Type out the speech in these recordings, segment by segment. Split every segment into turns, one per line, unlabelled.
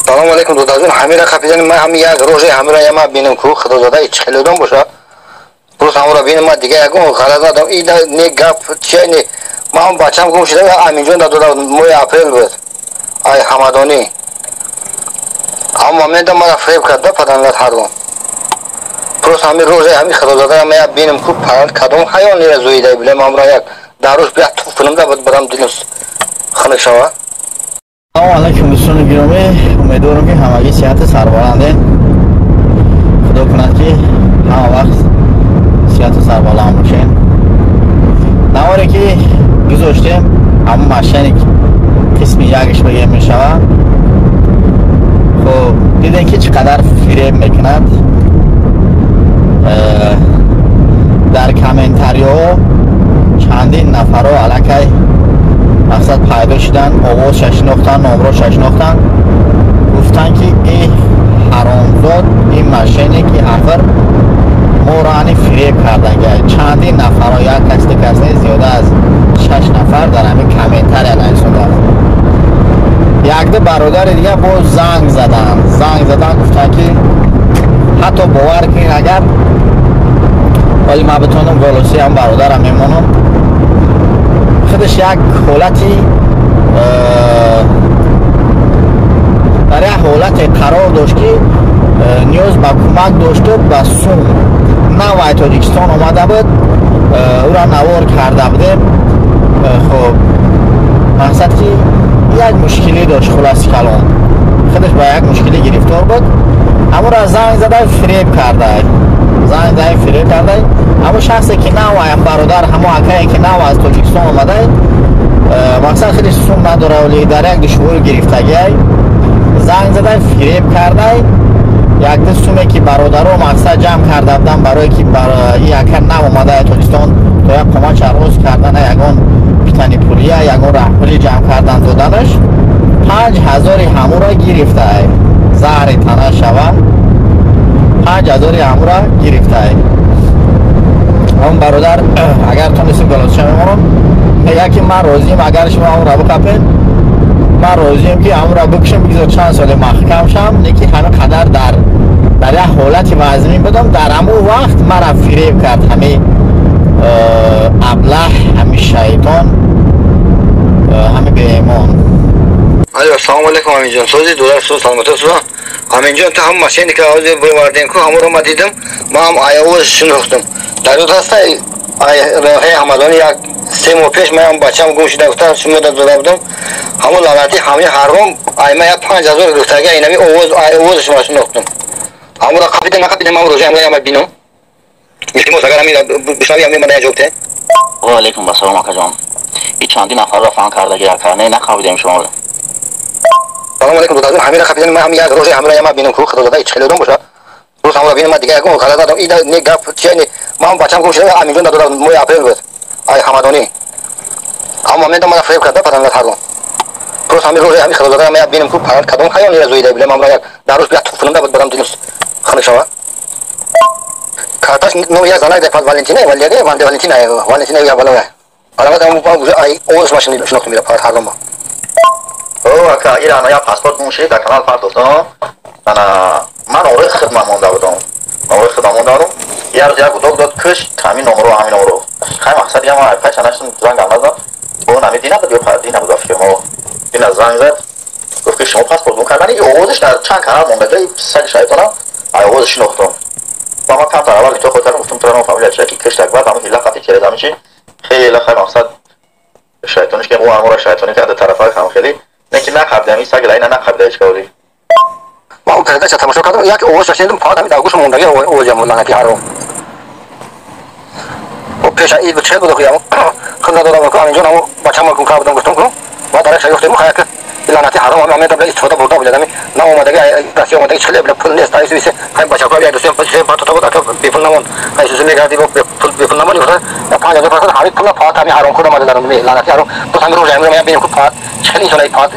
Салом алейкум, додарҷон. Ҳамира қапидани ман ҳами як рожаи ҳамира яма бинам ку худозода ич хелодон боша. Просто ҳамора бинам, ман дига ягон ғалат надорам. И не гап чи не. Ман ҳам бачам гум шуда, Аминҷон да дода, моҳи апрел буд. Ай Ҳамадонӣ. Ҳам момента мара фреб карда паданлат ҳаром. Просто ҳами рожаи ҳами худозода яма як бинам ку кадом ҳайвонера зоида билем, ҳамра як даруш бия туф кунам да бадам дилам хунук шава.
Салом алайкум, дӯстони гиромӣ, умедворам, ки ҳамагӣ сиҳати сарбаландед. Худо кунад, ки ҳама вақт сиҳату сарбаланд бошед. Наворе ки гузоштем, ҳамон мошенник қисми якш бигем мешавад. Хуб, дидем, ки чӣ қадар фиреб мекунад. Дар комментариҳо чандин нафарҳо аллакай мақсад пайдо шудан, овозша шинохтан, номроша шинохтан, гуфтанд, ки э ҳаромзод, ин мошенник, и ҳақир моро ани фиреб кардага. Чандин нафарҳо, як кас, ду кас не, зиёда аз шаш нафар дар ҳамин комментария нависонданд. Якду бародари дига боз занг заданд, гуфтанд, ки ҳатто бовар кунед, агар ҳоли ман битонам, голоси ҳам бародарам мемонам. Худаш як ҳолати дар як ҳолате қарор дошт, ки ниёз ба кӯмак дошту ба сум. Навай Тоҷикистон омада буд, ӯра навор карда будем. Хуб, мақсад ки як мушкилӣ дошт, хулоси калом, худаш ба як мушкилӣ гирифтор буд. Ҳамонро занг зада фиреб карда, занг зада фиреб карда. Ҳамон шахсе ки навай бародар, ҳамон акае ки нав аз Тоҷикистон омада, мақсад хеле сум надора, вале дар як душворӣ гирифтагиай, занг зада фиреб кардай. Якду суме ки бародаро мақсад ҷамъ карда буданд, барое ки и ака нав омада Тоҷикистон, то як қомат чарғоз кардана, ягон питани пулия, ягон раҳпулӣ ҷамъ кардан доданаш, 5000-и ҳамура гирифтай. Заҳри тана шава, 5000-и ҳамура гирифтай. Он бародар, агар тонистем, голосиша мемонам, мега, ки ман розием, агар шумо ҳамура бикапед, ман розием, ки ҳамура бикушем, бигзор чанд соли маҳкам шам. Леки ҳама қадар дар як ҳолати вазмин будам, дар ҳамон вақт мара фиреб кард ҳами аблаҳ, ҳами шайтон, ҳами беимон.
Алло, салом алейкум, Аминҷон. Сози додар, соз, саломатӣ, сузан. Аминҷон, ту ҳам мошенника ҳозир бивардем ку, ҳамонро ма дидам, ман ҳам аявоз шинохтам. Дар ёд ҳаста, ай роҳаи Ҳамадонӣ як 3 моҳ пеш ман ҳам бачам гум шуда гуфтам, шумо да дода будам. Ҳамон лаънати ҳамин ҳаром ай ма як 5000 гирифтага, инами овоз, ай овозаш ма шинохтам. Ҳамонро қапида нақапида, ман рӯза ҳамро яма бинам. Илтимос, агар ҳамин бишнави, ҳамин мана ҷавоб те.
Ва алейкум ассалом, акаҷон. И чандин нафарро фаҳм кардаги, ака, не нақабидем шуморо.
Салом алейкум, додарҷон. Ҳамира қапидани ман ҳам як рожаи ҳамира яма бинам ку худозода ич хелодон боша. Просто ҳамора бинам, ман дига ягон ғалат надорам. И не гап чи не. Ман ҳам бачам гум шуда, Аминҷон да дода, моҳи апрел буд. Ай Ҳамадонӣ. Ҳамон момента мара фиреб карда паданлат ҳаром. Просто ҳамин рожаи ҳамин худозода яма як бинам ку кадом ҳайвонера зоида билем, ҳамра як даруш бия туф кунам да бадам дилам хунук шава. Карташ номи як занак депад, Валентина, Валерия, Валентина, Валентина я балая. Аламат ҳам уже ай овоз машини шинохтам ира ҳаром.
О, ака, ира я паспорт гум шид, дар канал партофтам. Ана ман ораи хидмат монда будам. Ораи хидмат монда будам. Як рӯз як гудок дод, кӯш, ҳамин номро, ҳамин номро. Хай, мақсад я ман пай чанаштам, зангам назад. Бо нами дина буд ё дина буд, фикр дина занг зад. Гуфт, ки шумо паспорт гум кардани, овозиш дар чанд канал монда, саги шайтона, ай овоз шинохтам. Ва ман камтар аввал нитоқ кардам, гуфтам, тура ном фамилия чия, ки киштак, баъд ҳамон ҳила қати через ҳамин чи хеле хай мақсад шайтониш ки ӯ амора шайтонӣ карда тарафа ҳам хеле не ки нақабдам, ин саг лайна нақабда ҳеч кавли.
Ман он передача тамошо кардам, як овоз шунидам, фақат ҳамин дар гӯшам мондаги овозям, лаънати ҳаром. О пеша ид буд, чӣ буд, охи худ надодам ку Аминҷон, ҳамо бачам гум карда будам, гуфтам ку ва дар як шаёфтем, хая ки лаънати ҳаром ҳами ҳамин табла истифода бурда буд, ҳами наомадаги, Россия омадаги, чӣ хеле пул нест, айсу исе хай бачако як дусем се патота буд, ака бепул намон, айсу мегарди, бепул намон, гуфта 5000 пасад ҳамин пула фақат ҳамин ҳаром худ омада дарум, лаънати ҳаром. Боз ҳамин рӯз ҳамин бинем ку фақат чӣ хеле инсон фақат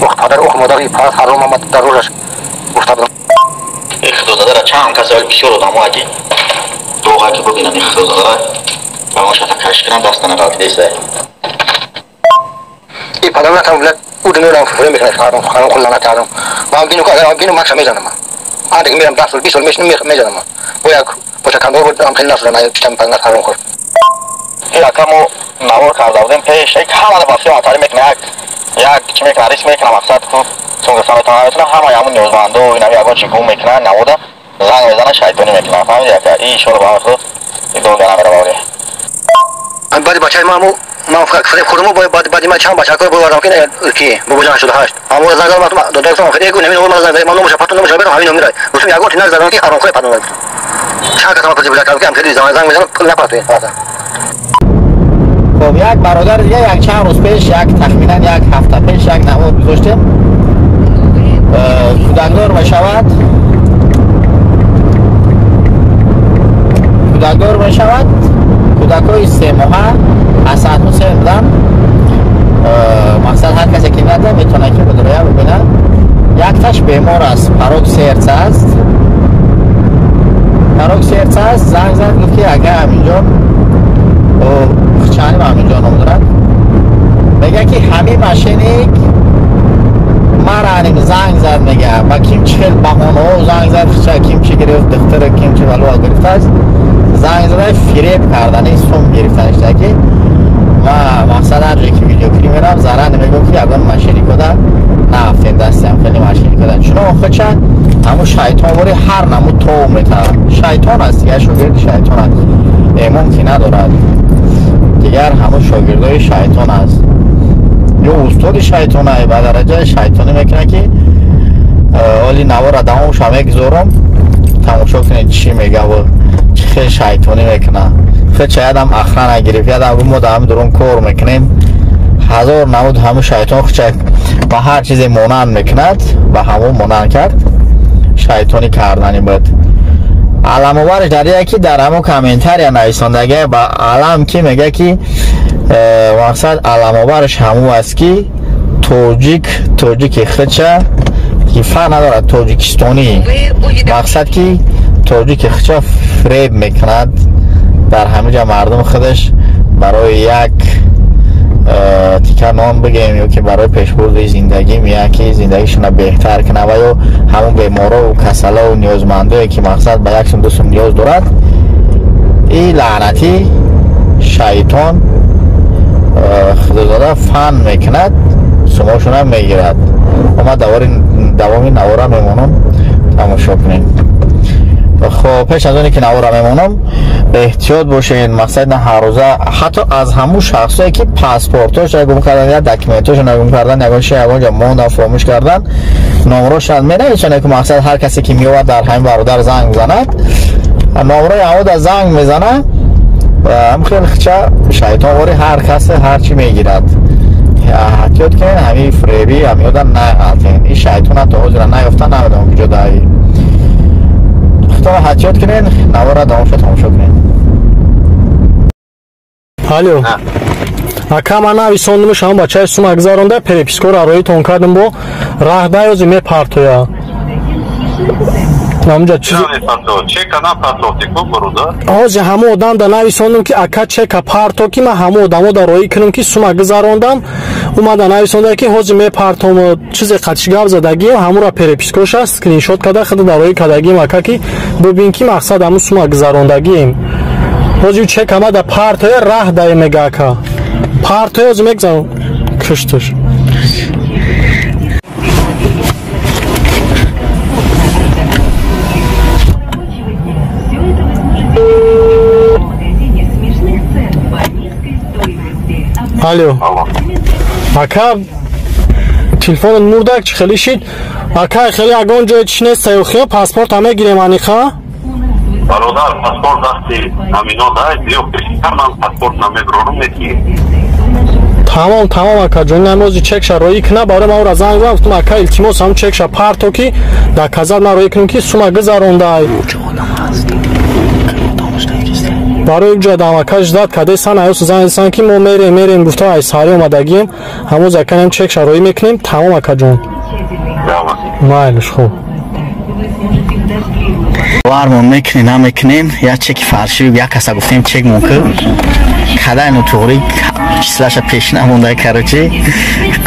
ох падар, ох модар, фақат ҳаром омад дар рӯзаш гуфта будам.
Ин худозадара чанд касе, вали бисёр одамо ки доға ки бубинанд ин худозадара ба он шата каш кунанд, даста нағалтидеса.
И падар натам. У дунёро фиреб мекунад, ҳаром хӯр, лаънат ҳаром. Ман бинам, агар бинам, макша мезанам. Ман дигар мерам 10 сол, 20 сол мешинам, мезанам. Бо як почакандор буд, ам хеле нашуда, на читам пангат ҳаром хӯр.
Ин ака мо навор карда будем пеш, як ҳамада ба филм атари мекунад, як чӣ мекунад, рис мекунад, мақсад ку сум гирифта метавонад, метавонад, ҳамаи ҳамун ниёзмандо, инами ягон чӣ гум мекунад, навода занг мезанад, шайтонӣ мекунад. Фаҳмиди ака? Ин ишора ба ҳамаи худ ин долга намера баври.
Баъди бачаи ман ман фиреб хӯрдам, баъди ман чанд бачаҳо бовардам ки бобоҷон 88. Ҳамон занг задам, дода гуфтам, хеле гу намин ман занг задам, ман номаша патон номаша берам, ҳамин номира. Гуфтам ягон тинак задам ки ҳаромхӯр патон гуфтам. Чанд кас ҳама пул кардам ки ҳам хеле занг мезанам, пул напартоед.
Хоб, як бародар дига як чанд рӯз пеш, як тахминан як ҳафта пеш як навор гузоштем. Кӯдакдор мешавад. Кӯдакдор мешавад. Кӯдакҳои семоҳа Ҳасан Ҳусейн буданд. Мақсад ҳар касе ки нада метавонад ки бидроя бибинад. Якташ бемор аст, порок сердца аст. Порок сердца аст, занг зад гуфт ки ака Аминҷон, хчаним Аминҷон ном дорад. Мега ки ҳамин мошинник мара аним занг зад, мега ба ким чӣ хел баҳонаҳо занг зад, хча ким чӣ гирифт, духтара ким чӣ валуа гирифтааст. Занг зада фиреб кардани сум гирифтаништа ки ма мақсад ҳар ҷое ки видеоклип мерам зарар мегӯям ки ягон мошинникода наафтем дастиам хеле мошинникода. Чунон хча ҳамун шайтонвори ҳар намуд тов метавад. Шайтон аст, дигар шогирди шайтон аст. Эмон ки надорад. Дигар ҳамун шогирдои шайтон аст. Ё устоди шайтон ай ба дараҷаи шайтонӣ мекунад ки оли навора давомша мегузорам, тамошо кунед чӣ мегаву чӣ хел шайтонӣ мекунад. Хеча ядам охрана гирифт, ядам гуфт мо дар ҳамин дурун кор мекунем. Ҳазор намуд ҳамун шайтон хеча ба ҳар чизе монанд мекунад, ба ҳамон монанд кард. Шайтонӣ кардани буд. Аламоварш дар яке дар ҳамон комментария нависондагия ба алам ки мега ки мақсад аламоварш ҳамун аст ки тоҷик, тоҷики хеча ки фарқ надорад тоҷикистонӣ, мақсад ки тоҷики хеча фиреб мекунад. Дар ҳамин ҷа мардум худаш барои як тика нон бигем ё ки барои пешбурди зиндагӣ меяд ки зиндагишона беҳтар кунад ва ё ҳамон беморову касалову ниёзмандое ки мақсад ба як сум ду сум ниёз дорад, и лаънатӣ шайтон худозода фан мекунад, сумошона мегирад. Ма давоми навора мемонам, тамошо кунем. Хоб, пеш аз оне ки навора мемонам, эҳтиёт бошед. Мақсад на ҳар рӯза ҳатто аз ҳамун шахсое ки паспортошро гум кардан я документошро гум кардан, ягон чи ягон ҷо мондан, фаромӯш кардан, номрошон менависонед ки мақсад ҳар касе ки меояд дар ҳамин бародар занг занад, номрои ҳамода занг мезанад. Ҳам хел хча шайтонвори ҳар касе ҳар чӣ мегирад. Эҳтиёт кунед, ҳамин фиребӣ ҳамиёда нағалтен. Ин шайтона то ҳозира наёфта, намедонам куҷо даи. Худтон эҳтиёт кунед, навора давомша тамошо кунед.
Алло. Ака ман нависондумш ҳамон бачаи сума гузаронда, перепискаро роитон кардам бо раҳдаёзи мепартоя. Ҳамунҷа чиз ҳозир ҳамон одам да нависондум ки ака чека парто ки ман ҳамон одамо да роӣ кунам ки сума гузарондам. Ӯмада нависонда ки ҳозир мепартом, чизе қатиш гап задагием, ҳамонро перепискоша скриншот карда худа да роӣ кардагием ака ки бибин ки мақсад ҳамун сума гузарондагием. Ҳозир чека ма да партоя раҳ дае мега ака. Партоя ҳозир мегузарон кушташ. Алло. Ака телефонат мурдак чӣ хеле шид? Ака хеле ягон ҷое чӣ нест саёхия паспорт ҳам мегирем аниқа?
Бародар, паспорт дасти ҳамино дай, биё пештар ман паспорт намебарорам неки.
Тамом, тамом ака ҷон, намози чекша роӣ куна, барои ман ӯра занг задам, гуфтам ака илтимос ҳам чекша парто ки дар казат ман роӣ кунам ки сума гузарондай. Барои ҷо дамака ждат каде сан аюс занг сан ки мо мерем, мерем гуфта ай сари омадагием, ҳамоз аканем чекша роӣ мекунем. Тамом ака ҷон. Майлиш, хуб.
Вармон мекунем, намекунем, як чеки фарши, як каса гуфтем чек мумкин. Кадай нотуғри числаша пеш намонда, короче.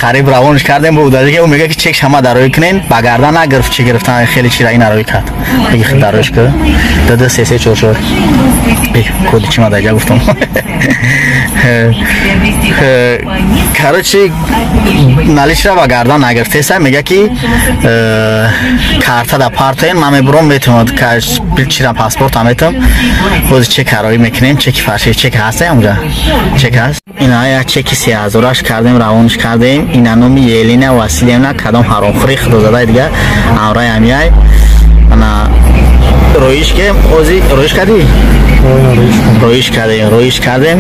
Қариб равонш кардем, бо удаҷа ки ӯ мегӯяд ки чек шама дароӣ кунен, ба гардан нагирифт, чи гирифтан, хеле чира ин ароӣ кард. Беги худ дароиш ку. 2 2 3 3 4 4. Бе, коди чи ма даҷа гуфтам. Короче, наличра ба гардан нагирифтеса, мегӯяд ки карта да партоен, ман мебурам, метавонад чира паспорт ҳам метавам. Боз чек ароӣ мекунем, чеки фарши, чек ҳаст онҷа. Чек ҳаст. Ина як чеки 3000-аш кардем, равонш кардем. Ина номи Елена Василевна, кадом ҳаромхӯри худозадаи дига амраи ҳамияй. Ана роиш кем, ози роиш кардӣ? Роиш кардем, роиш кардем.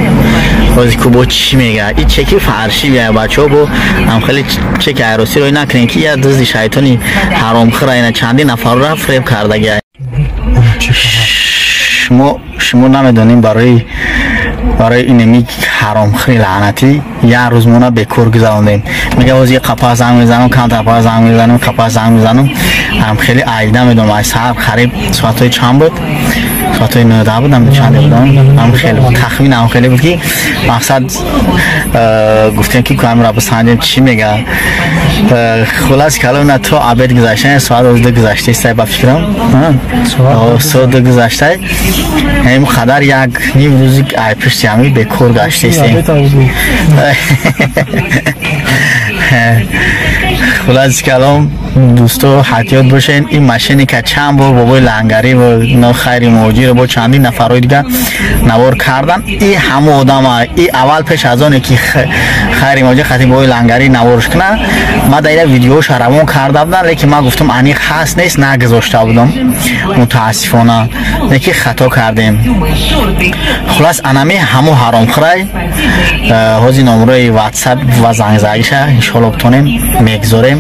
Ози ку бо чӣ мега? И чеки фарши бия бачаҳо, бо ам хеле чеки айросӣ рой накунем, ки я дузди шайтони ҳаромхӯра ина чандин нафарро фиреб кардагия. Шумо намедонем барои инами ҳаромхӯри лаънатӣ як рӯз мона бекор гузарондем. Мега ози қапа занг мезанам, камтар қапа занг мезанам, қапа занг мезанам. Ам хеле айд намедонам, ай саҳар қариб соатҳои чанд буд? Соатҳои 9 буд, ам чанд будам? Ам хеле тахмин ам хеле буд ки мақсад гуфтем ки камера бисанҷем чӣ мега. Хулас калом на то обед гузаштан, соат 2 гузаштаи ба фикрам. Соат 2 гузаштай. Ҳамин қадар як ним рӯзи ай пушти ҳами бекор гаштаистем. Хулас калом дӯсто ҳатиёт бошен, ин машиника чанд бор бобои лангарӣ ва нохайри муҳоҷиро бо чандин нафарҳои дига навор кардан. И ҳамо одама, и аввал пеш аз оне ки хайри муҳоҷир хати бобои лангарӣ наворш кунад, ман дар ина видеоша равон карда будам, лекин ман гуфтам аниқ ҳаст нест, нагузошта будам мутаассифона, лекин хато кардем. Хулас анами ҳамо ҳаромхӯрай ҳози номрои ватсап ва зангзагиша иншоалло битонем мегузорем.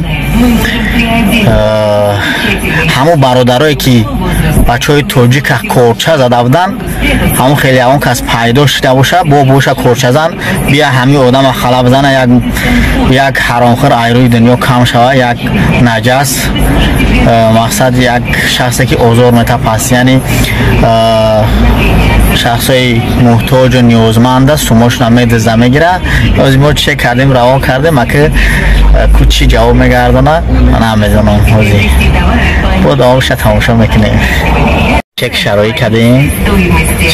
Ҳамо бародарое ки бачаҳои тоҷика корча зада буданд, ҳамон хеле ягон кас пайдо шуда боша, бо боша корчазан, бия ҳамин одама хала бизана, як ҳаромхӯр айрӯи дунё кам шава, як наҷас, мақсад як шахсе ки озор мета пас, яъне шахсои муҳтоҷу ниёзманда сумошона медизда мегира. Ози мо чӣ кардем, равон кардем, аки ку чӣ ҷавоб мегардона, ман намедонам. Ҳози бо давомша тамошо мекунем. Чек шароӣ кардем,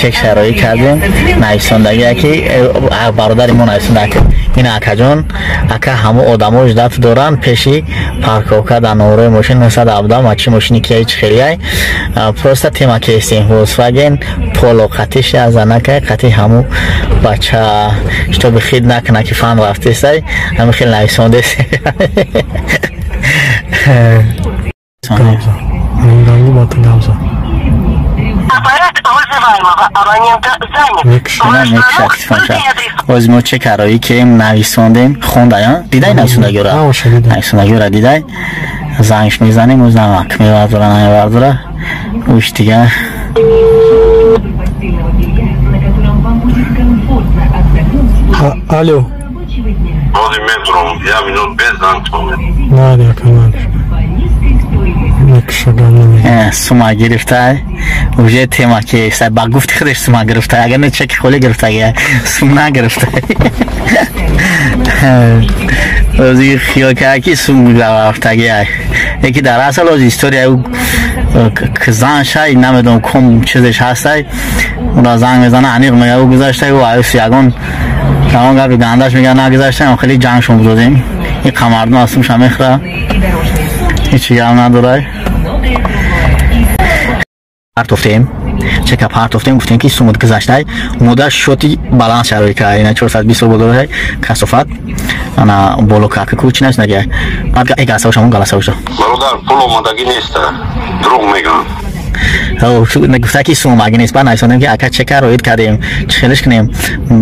чек шароӣ кардем. Нависондагия ки бародари мо нависонда ки ин акаҷон, ака ҳамо одамо ждаф доранд пеши парковка дар номрои мошин 917, ма чӣ мошини кияи чӣ хелияй. Просто тема кестем Volkswagen Polo қатиша занакай қати ҳамо бача, чтобы хид накуна ки фан рафтесай, ҳами хел нависондес.
Аппарат вызываемого абонента занят.
Оз мо чек ароӣ кем нависондем, хонда, дидай нависондагиро? Нависондагиро дидай. Зангш мезанем, оз намак мевардора, намевардора. Уш дига.
Алло.
Ози метром, я минут без занг.
Надя, канал.
Сума гирифтай, уже тема ки ба гуфти худаш сума гирифтай, агар не чеки холи гирифтай, сум нагирифтай. Ози хиёл кард ки сум рафтагиай. Яки дар асл ози история ӯ зан шай, намедонам ком чизеш ҳастай, ура занг мезана, аниқ мега ӯ гузаштай, ӯ аюс ягон ягон гапи гандаш мега нагузаштай, хеле ҷангшон додем. Ин қамардум аз сумша мехӯра, ҳеҷ гап надорай. Партофтем, чека партофтем, гуфтем ки сумут гузаштай, мода шоти баланс шарои ка ина 420 рубл дорай, касофат ана боло кака ку чи наст нагай. Баъд эй галасавоша, мон галасавоша.
Бародар, пул омадагӣ нест, дурӯғ мегӯям.
Гуфта ки сум омадагӣ нест, баъд нависондем ки ака чека роид кардем, чӣ хелеш кунем?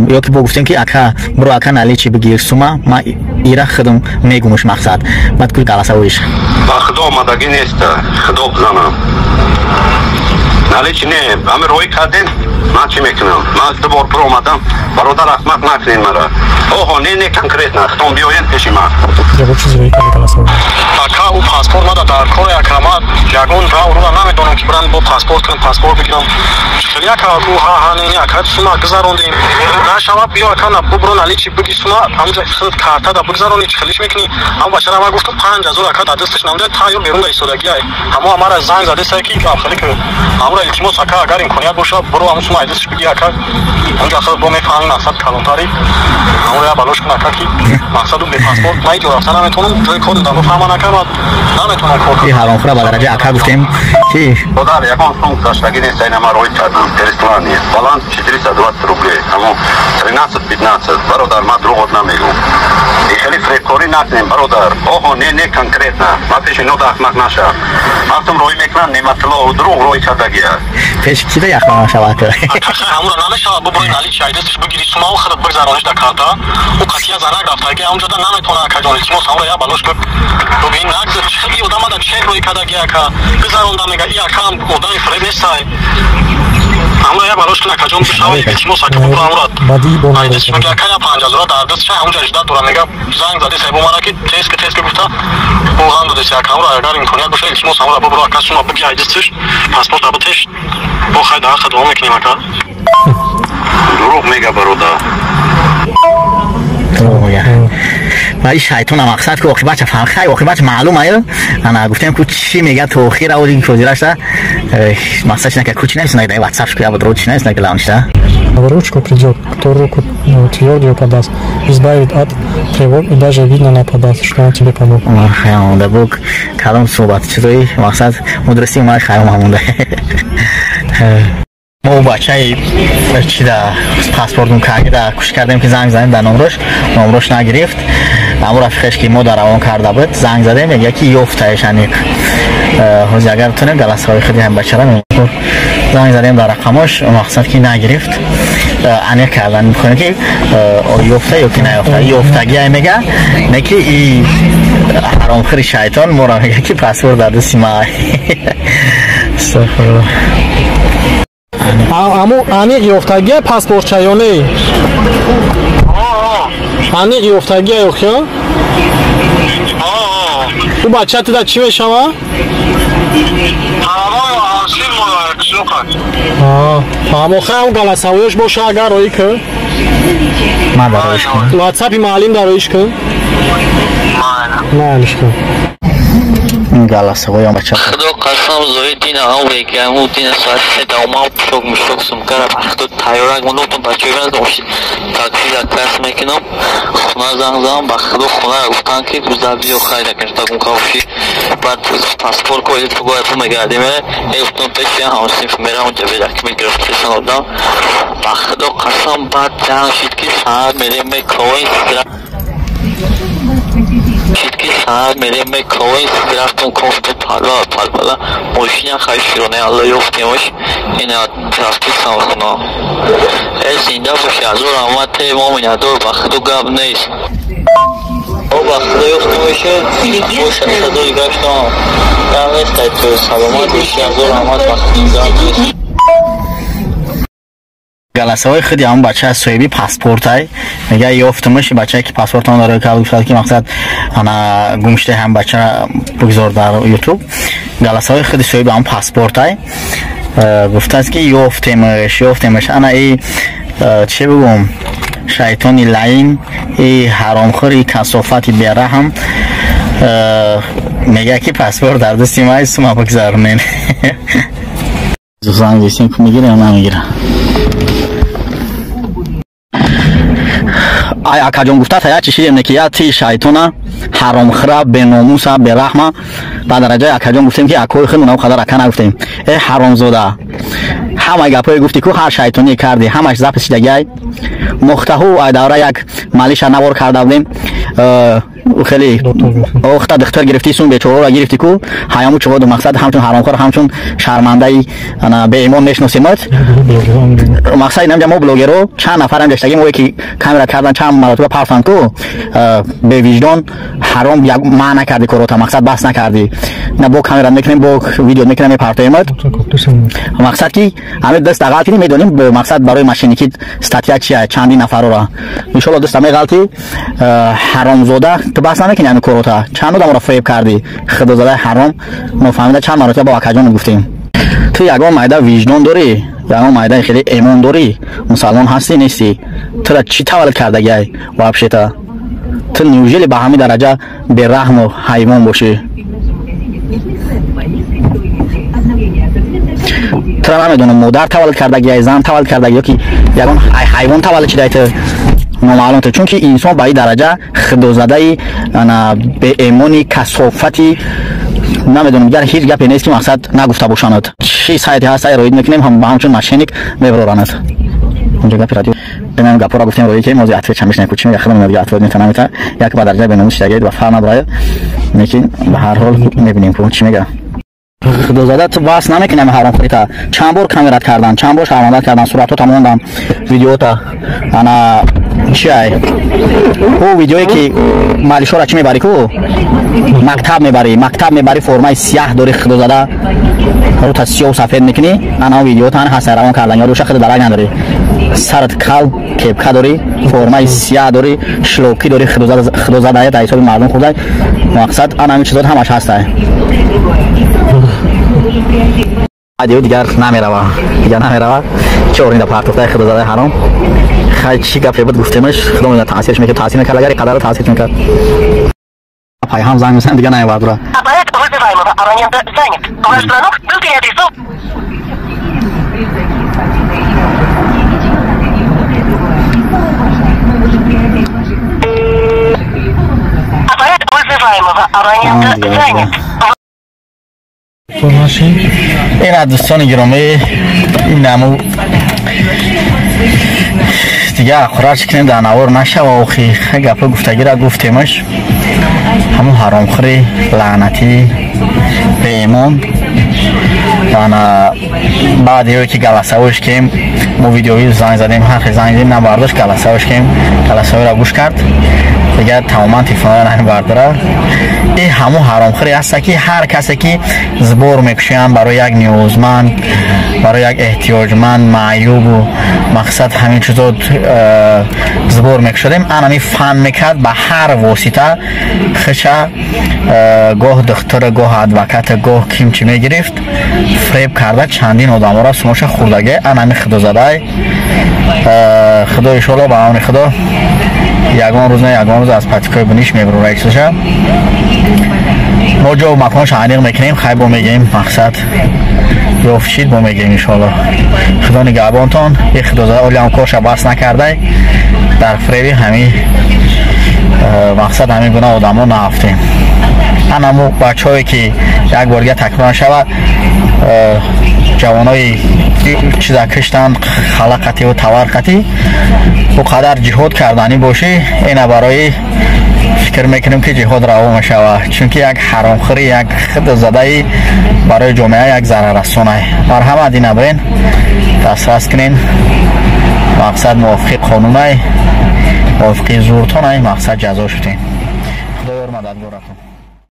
Ё ки бо гуфтем ки ака буро ака наличи бигир сума, ма ира худам мегумуш мақсад. Баъд ку галасавоиш.
Ба худо омадагӣ нест, худо бизанам. Наличи не, ҳами роӣ кардем, ман чӣ мекунам? Ман ду бор пур омадам, бародар раҳмат накунед мара. Оҳо, не, не конкретно, худтон биёед пеши ман. Ака, ӯ паспорт мада дар кор ака.
ака ма ягон раврура намедонам ки бирам бо паспорт кунам, паспорт бигирам. Хеле ака ку ҳа ҳа не не ака сума гузарондем. Нашава биё ака на бубро наличи биги сума ҳамҷа худ карта да бигзарони чӣ хелиш мекунӣ. Ҳам бачара ма гуфтам 5000 ака дар дасташ намуда тайёр берун да истодагӣ ай. Ҳамо амара занг задеса ки хеле ки ҳамура илтимос ака агар имконият боша буро ҳамун сума айдасташ биги ака. Ҳамҷа худ бо мефаҳмӣ мақсад калонтари. Ҳамура я балош кун ака ки мақсаду бе паспорт ман ҷо рафта наметавонам, ҷои кор додам фаҳма нака ма наметавонам кор кунам.
И ҳаромхӯра ба дараҷаи ака гуфтем ки
Бародар, ягон сум гузаштагӣ нест, ай нама роҳи кардам. Переслани. Баланс 420 рублей. Ҳамо 13-15. Бародар, ман дурӯғот намегӯм. И хеле фиребкорӣ накунем, бародар. Оҳо, не, не конкретно. Ман пеши ино да ахмақ наша. Ман роҳӣ мекунам, Неъматулло дурӯғ роҳи кардагиаст.
Пеш кида яхма нашавад.
Ҳамура намешавад буброи наличи айдасташ бигири сума охират бигзарониш дар карта. Ӯ қатия занак рафтаги ҳамҷода наметавона акаҷон илтимос ҳамура я балош кун. Бубин нагзар чӣ хели одама да чек роҳи кардаги ака. Гузаронда мега и акам одами фиреб нестай. Ҳамура я балош кун акаҷон бишава илтимос ака бубро ҳамура. Айдасташ мега ака я 5000 дар даст ша ҳамҷа ждат дора мега занг зади сайбо мара ки тез ки тез ки гуфта оған додеси ака ҳамура агар имконият боша илтимос ҳамура бубро ака сума биги айдасташ паспорт абутеш бо хай дар ҳаққа дуо мекунем ака.
Дурӯғ мега бародар.
Дурӯғ мега. Ва ин шайтона мақсад ки оқибатша фаҳм хай оқибатш маълум ай. Ана гуфтем ку чӣ мега то охир авози ҳозирашта мақсад чи нака ку чи нависна дар WhatsApp ку я бо чи нависна ки лаунчта.
Ручку придет, кто руку твердую подаст, избавит от тревог и даже видно на подаст, что он тебе помог.
Умар Хайём монда бук калом суҳбат чизои мақсад мудрасии Умар Хайём монда. Мо бачаи чида паспортум карда кӯшиш кардем ки занг занем дар номрош, номрош нагирифт. Ҳамон рафиқеш ки мо дар равон карда буд занг задем, мегӯяд ки ёфтаеш аниқ. Ҳозир агар битонем галасаҳои худи ҳам бачара мемонем. Занг задем дар рақамош, мақсад ки нагирифт. Аниқ кардан мехоҳем ки ёфта ё ки наёфта. Ёфтагиай мега, не ки и ҳаромхӯри шайтон моро мега ки паспорт дар дасти ма. Астағфируллоҳ.
Аму аниқ ёфтагия паспортча ё не? Аниқ ёфтагия ё хё? Ӯ бача туда чӣ мешава? Фаҳмо хай ҳам галасавоёш боша агар роӣ кун.
Ман дар роиш кун.
WhatsApp-и маълим дар роиш кун. Маълиш кун.
Галасавоён бача.
Худо қасам зои дина ҳам вегаму дина соати се давомам пушок мушок сумкара бахто тайёрак мондам бачаҳои ман такси заказ мекунам хона занг задам ба худо хона гуфтан ки гузар биё хай накунш тагум кавши баъд паспорт кои пугоя пу мегардем э гуфтам пеш я ҳамсинф мерам онҷа бедаки мегирифтесан одам ба худо қасам баъд ҷанг шид ки саҳар мерем мековем шид ки саҳар мерем мековем рафтам кофту пала пала мошина хай широне алло ёфтемош ина рафтисам хона э зинда боши азор раҳмат мо миннатдор ба худо гап нест о ба худо ёфтемоше боша садои гаштам гап нест ай ту саломат боши азор раҳмат ба худо гап нест.
Галасаҳои худи ҳамон бача соҳиби паспортай мега ёфтумаш бачае ки паспортон дора кард гуфтад ки мақсад ана гумшудаи ҳам бача бигзор дар ютуб. Галасаҳои худи соҳиби ҳамон паспортай гуфтааст ки ёфтемаш ёфтемаш ана и чӣ бигӯм шайтони лаин и ҳаромхӯри касофати бераҳм мега ки паспорт дар дасти май сума бигзаронен. Занг дистем ку мегира ё намегира. Ай акаҷон гуфта та я чи шидем не ки я ти шайтона ҳаромхӯра беномуса бераҳма ба дараҷаи акаҷон гуфтем ки акои худ он қадар ака нагуфтем. Э ҳаромзода ҳамаи гапҳое гуфти ку ҳар шайтоние карди ҳамаш запис шидагиай. Мухтаҳу ай давра як малиша навор карда будем хеле охта духтар гирифти сун бечораро гирифти ку ҳаяму чуғоду мақсад ҳамчун ҳаромхӯр ҳамчун шармандаи беимон мешиносемат. Мақсад инамҷа мо блогеро чанд нафарам гаштагим ое ки камера кардан чанд маротиба партанд ку бевиҷдон ҳаром ма накарди корота мақсад бас накарди на бо камера мекунем бо видео мекунем мепартоемат. Мақсад ки ҳамин даст ағалтини медонем мақсад барои мошенники статья чия чанди нафарора иншолло даста меғалти ҳаромзода Ту бас намекунӣ ҳамин корота. Чанд одамро фиреб кардӣ? Худозадаи ҳаром нофаҳмида чанд маротиба бо акаҷон гуфтем. Ту ягон майда виҷдон дорӣ? Ягон майдаи хеле эмон дорӣ? Мусалмон ҳастӣ нестӣ? Тура чӣ таваллуд кардагиай вообще-то? Ту неужели ба ҳамин дараҷа бераҳму ҳайвон бошӣ? Тура намедонам модар таваллуд кардагиай, зан таваллуд кардаги ё ки ягон ҳайвон таваллуд шудай ту номаълум ту. Чунки инсон ба ин дараҷа худозадаи беэмони касофати намедонам дигар ҳеҷ гапе нест ки мақсад нагуфта бошанд. Чӣ сайте ҳаст, сай роид мекунем, ҳам ба ҳамчун мошенник мебароранад. Инҷо гапи радио бинам гапора гуфтем роид кунем, ҳозир ответ чамиш неку чӣ мега худам мега ответ мета намета як ба дараҷа беномус шидагед ва фарқ надорад, лекин ба ҳар ҳол мебинем ку чӣ мега. Худозада ту бас намекунӣ ҳамин ҳаромхӯрита. Чанд бор камерат кардан, чанд бор шармандат кардан, суратҳота мондам, видеота. Ана чи ай? Ӯ видеое ки малишора чӣ мебарӣ ку? Мактаб мебарӣ, мактаб мебарӣ, формаи сияҳ дорӣ худозада. Рута сиёҳу сафед мекунӣ, ана видеота ана ҳаст равон кардан, ёруша худ дарак надорӣ. Сарат кал, кепка дорӣ, формаи сияҳ дорӣ, шлоки дорӣ, худозада дар ҳисоби мардум хӯрдай. Мақсад ана ҳамин чизот ҳамаш ҳастай. Адио дигар намерава, дигар намерава. Чӣ оринда партофтаи худозадаи ҳаром. Хай чӣ гапе буд гуфтемаш, худо медонад таъсирш мекард, таъсир мекард, агар қадар таъсир мекард. Пайҳам занг мезанад, дигар намебарад ура.
Аппарат вызываемого абонента занят. Ваш звонок был переадресован. Аппарат вызываемого абонента занят.
Ина дӯстони гиромӣ, инаму дига ақурат кунем дар навор нашава охи. Гапо гуфтагира гуфтемаш. Ҳамун ҳаромхӯри лаънатӣ беэмон. Ана баъд ё ки галасавош кем мо видеои занг задем, ҳар хел занг задем набардошт, галасавош кем галасаворо гӯш кард. Дигар тамоман телефонро намебардора. Ин ҳамун ҳаромхӯре ҳаста ки ҳар касе ки сбор мекушоянд барои як ниёзманд, барои як эҳтиёҷманд, маъюбу мақсад ҳамин чизо сбор мекушодем, анами фан мекард ба ҳар восита хиша гоҳ духтур, гоҳ адвокат, гоҳ ким чӣ мегирифт, фреб карда чандин одаморо сумоша хӯрдаге. Анами худозадай худо иншоалло ба амри худо ягон рӯз на ягон рӯз аз патикои буниш мебурора иксоша. Мо ҷо маконш аниқ мекунем, хай бо мегӯем мақсад ёфт шид бо мегӯем иншоалло. Худо нигаҳбонтон. И худозада олиам корша бас накардай дар фреби ҳамин мақсад ҳамин гуна одамо наафтем. Анаму бачаҳое ки як бор дига такрор нашавад, ҷавонои чиза киштанд халақативу таварқатӣ бо қадар ҷиҳод карданӣ бошӣ, ина барои фикр мекунем ки ҷиҳод раво мешавад, чунки як ҳаромхӯри, як худзадаи барои ҷомеа як зараррасонай. Марҳамат ина бирен дастрас кунен, мақсад мувофиқи қонунай, мувофиқи зуртонай, мақсад ҷазо шудем. Худо ёр мададгоратон.